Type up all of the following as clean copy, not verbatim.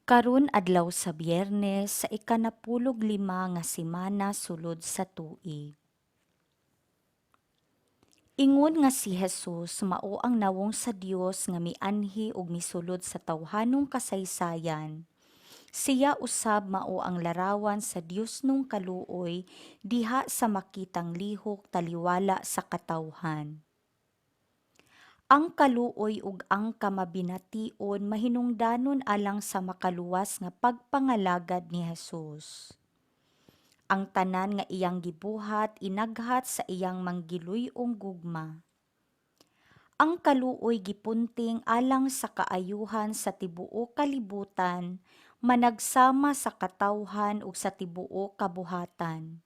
Karon adlaw sa Biyernes sa ikanapulog lima nga semana sulod sa tuig. Ingon nga si Jesus mao ang nawong sa Dios nga mianhi ug misulod sa tawhanong kasaysayan, siya usab mao ang larawan sa Diosnong kaluoy diha sa makitang lihok taliwala sa katawhan. Ang kaluoy ug ang kamabination mahinungdanon alang sa makaluwas nga pagpangalagad ni Jesus. Ang tanan nga iyang gibuhat inaghat sa iyang manggiluy-ong gugma. Ang kaluoy gipunting alang sa kaayuhan sa tibuok kalibutan, managsama sa katawhan ug sa tibuok kabuhatan.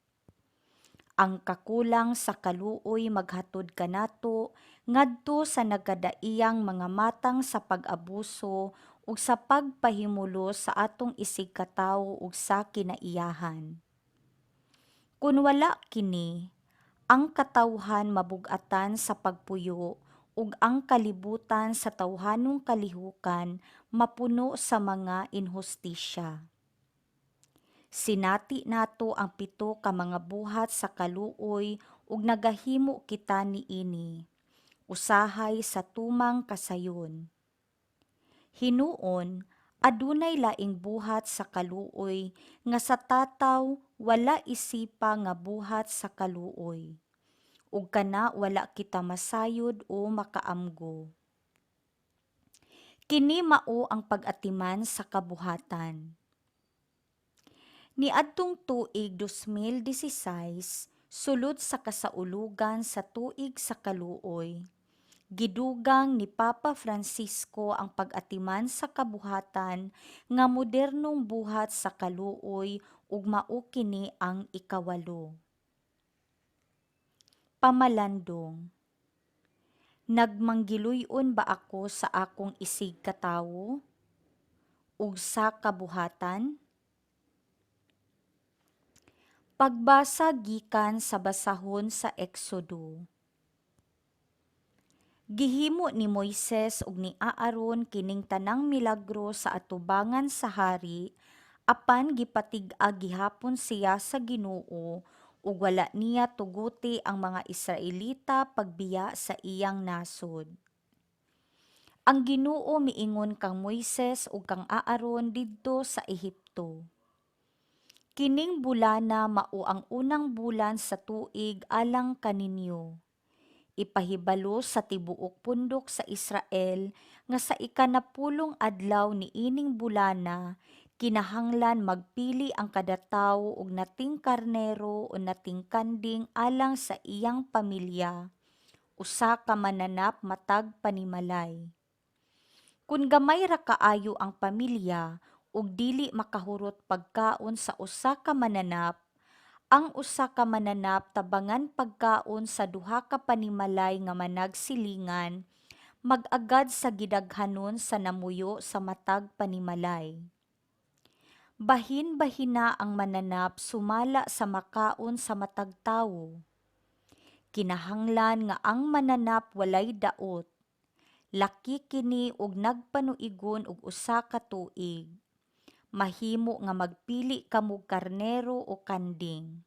Ang kakulang sa kaluoy maghatod kanato ngadto sa nagkadaiyang mga matang sa pag-abuso ug sa pagpahimulos sa atong isigkatawo ug sa kinaiyahan. Kun wala kini, ang katawhan mabug-atan sa pagpuyo ug ang kalibutan sa tawhanong kalihukan mapuno sa mga inhustisya. Sinati nato ang pito ka mga buhat sa kaluoy ug nagahimo kita niini, usahay sa tumang kasayon. Hinuon, adunay laing buhat sa kaluoy nga sa tataw wala isipa nga buhat sa kaluoy, ug kana wala kita masayod o makaamgo. Kini mao ang pag-atiman sa kabuhatan. Niadtong tuig 2016, sulod sa kasaulugan sa Tuig sa Kaluoy, gidugang ni Papa Francisco ang pag-atiman sa kabuhatan nga modernong buhat sa kaluoy ug mao kini ang ikawalo. Pamalandong. Nagmanggiluy-on ba ako sa akong isigkatawo ug sa kabuhatan? Pagbasa gikan sa basahon sa Exodo. Gihimo ni Moises ug ni Aaron kining tanang milagro sa atubangan sa hari, apan gipatig-a gihapon siya sa Ginoo ug wala niya tuguti ang mga Israelita pagbiya sa iyang nasod. Ang Ginoo miingon kang Moises ug kang Aaron didto sa Ehipto. Kining bulana mao ang unang bulan sa tuig alang kaninyo. Ipahibalo sa tibuok pundok sa Israel nga sa ikanapulong adlaw niining bulana kinahanglan magpili ang kada tawo og nating karnero o nating kanding alang sa iyang pamilya, usa ka mananap matag panimalay. Kun gamay ra kaayo ang pamilya ug dili makahurot pagkaon sa usa ka mananap, ang usa ka mananap tabangan pagkaon sa duha ka panimalay nga managsilingan, mag-agad sa gidaghanon sa namuyo sa matag panimalay. Bahin-bahina ang mananap sumala sa makaon sa matag tawo. Kinahanglan nga ang mananap walay daot. Laki kini og nagpanuigon og usa ka tuig. Mahimo nga magpili kamog karnero o kanding.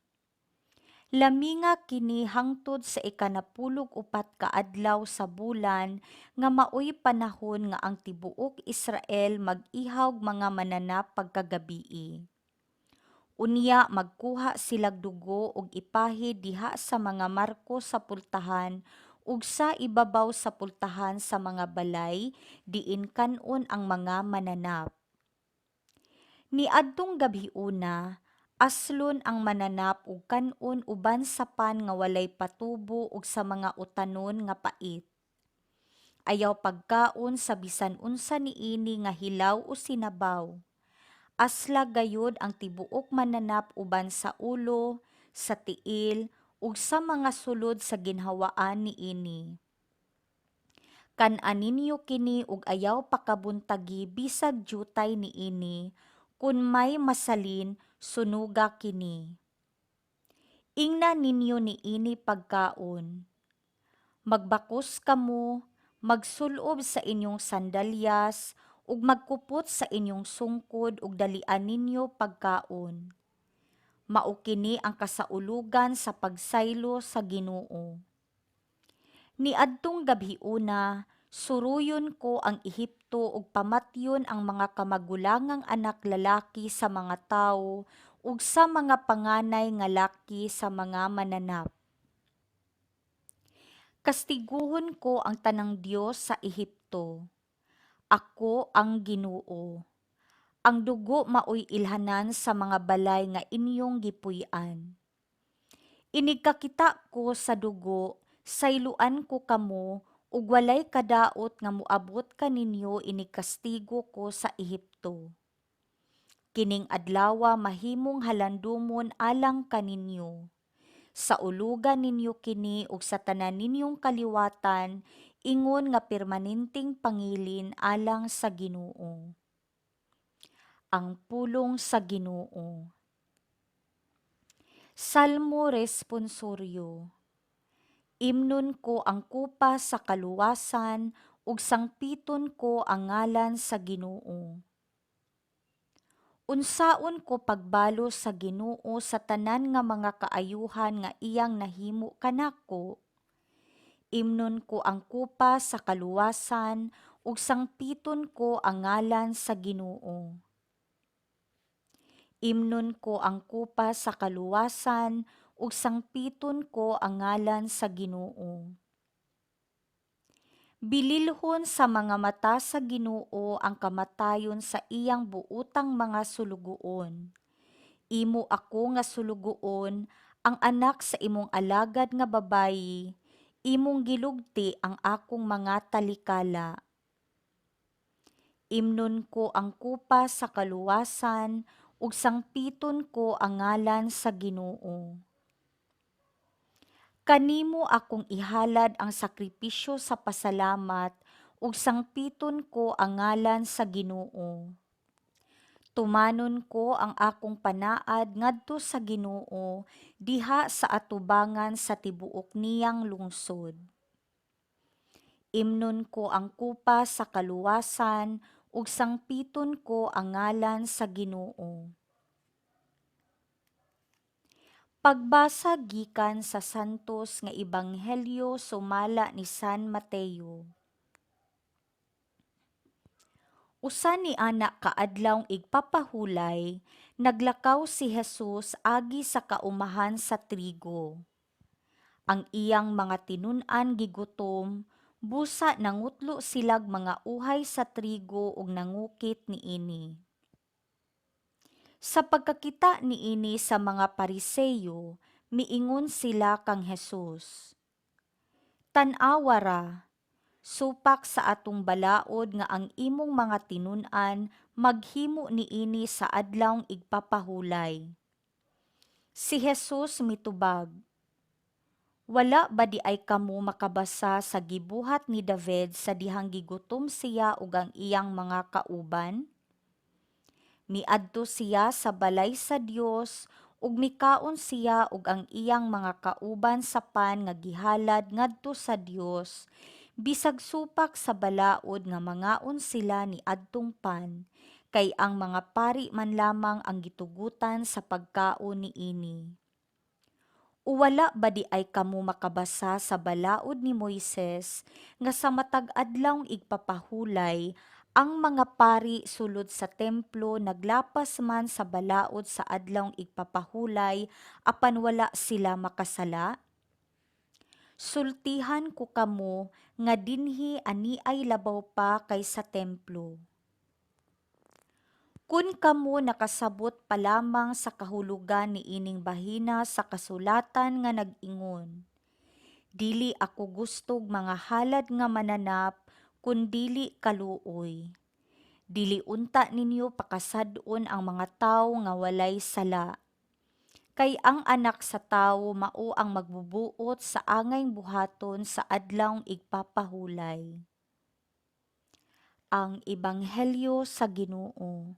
Laminga kini hangtod sa ikanapulog upat ka adlaw sa bulan nga maoy panahon nga ang tibuok Israel mag-ihawg mga mananap pagkagabii. Unya magkuha silag dugo ug ipahid diha sa mga marko sa pultahan ug sa ibabaw sa pultahan sa mga balay diin kan-on ang mga mananap. Niadtong gabhiona, aslon ang mananap ug kan-on uban sa pan nga walay patubo ug sa mga utanon nga pait. Ayaw pagkaon sa bisan unsa niini nga hilaw o sinabaw. Asla gayud ang tibuok mananap uban sa ulo, sa tiil ug sa mga sulod sa ginhawaan niini. Kan-a ninyo kini ug ayaw pakabuntagi bisag dyutay niini, kun may masalin, sunuga kini. Ingna ninyo niini pagkaon. Magbakos kamo, magsul-ob sa inyong sandalyas ug magkupot sa inyong sungkod ug dalian ninyo pagkaon. Mao kini ang kasaulugan sa pagsaylo sa Ginoo. Niadtong gabhiona, suroyon ko ang Ehipto ug pamatyon ang mga kamagulangang anak lalaki sa mga tawo ug sa mga panganay nga laki sa mga mananap. Kastiguhon ko ang tanang dios sa Ehipto. Ako ang Ginoo. Ang dugo maoy ilhanan sa mga balay nga inyong gipuy-an. Inig kakita ko sa dugo, sayloan ko kamo ug walay kadaot nga moabot kaninyo inig kastigo ko sa Ehipto. Kining adlawa mahimong halandumon alang kaninyo. Sauluga ninyo kini ug sa tanan ninyong kaliwatan ingon nga permanenteng pangilin alang sa Ginoo. Ang pulong sa Ginoo. Salmo Responsoryo. Imnon ko ang kupa sa kaluwasan ug sangpiton ko ang ngalan sa Ginoo. Unsaon ko pagbalos sa Ginoo sa tanan nga mga kaayuhan nga iyang nahimo kanako? Imnon ko ang kupa sa kaluwasan ug sangpiton ko ang ngalan sa Ginoo. Imnon ko ang kupa sa kaluwasan ug sangpiton ko ang ngalan sa Ginoo. Bililhon sa mga mata sa Ginoo ang kamatayon sa iyang buotang mga sulugoon. Imo ako nga sulugoon, ang anak sa imong alagad nga babayi, imong gilugti ang akong mga talikala. Imnon ko ang kupa sa kaluwasan ug sangpiton ko ang ngalan sa Ginoo. Kanimo akong ihalad ang sakripisyo sa pasalamat ug sangpiton ko ang ngalan sa Ginoo. Tumanon ko ang akong panaad ngadto sa Ginoo diha sa atubangan sa tibuok niyang lungsod. Imnon ko ang kupa sa kaluwasan ug sangpiton ko ang ngalan sa Ginoo. Pagbasa gikan sa Santos nga Ebanghelyo sumala ni San Mateo. Usa ni ana ka adlawng igpapahulay, naglakaw si Jesus agi sa kaumahan sa trigo. Ang iyang mga tinun-an gigutom, busa nangutlo silag mga uhay sa trigo ug nangukit niini. Sa pagkakita niini sa mga Pariseyo, miingon sila kang Jesus: "Tan-awa ra, supak sa atong balaod nga ang imong mga tinun-an maghimo niini sa adlawng igpapahulay." Si Jesus mitubag, "Wala ba diay kamo makabasa sa gibuhat ni David sa dihang gigutom siya ug ang iyang mga kauban? Miadto siya sa balay sa Dios ug mikaon siya ug ang iyang mga kauban sa pan nga gihalad ngadto sa Dios, bisag supak sa balaod nga mangaon sila niadtong pan, kay ang mga pari man lamang ang gitugutan sa pagkaon niini. O wala ba diay kamo makabasa sa balaod ni Moises nga sa matag adlawng igpapahulay ang mga pari sulod sa templo naglapas man sa balaod sa adlawng igpapahulay apan wala sila makasala? Sultihan ko kamo nga dinhi aniay labaw pa kaysa templo. Kun kamo nakasabot pa lamang sa kahulugan niining bahina sa kasulatan nga nag-ingon, 'Dili ako gustog mga halad nga mananap, kun dili kaluoy.' Dili unta ninyo pakasad-on ang mga tawo nga walay sala. Kay ang Anak sa Tawo mao ang magbubuot sa angay buhaton sa adlawng igpapahulay." Ang Ebanghelyo sa Ginoo.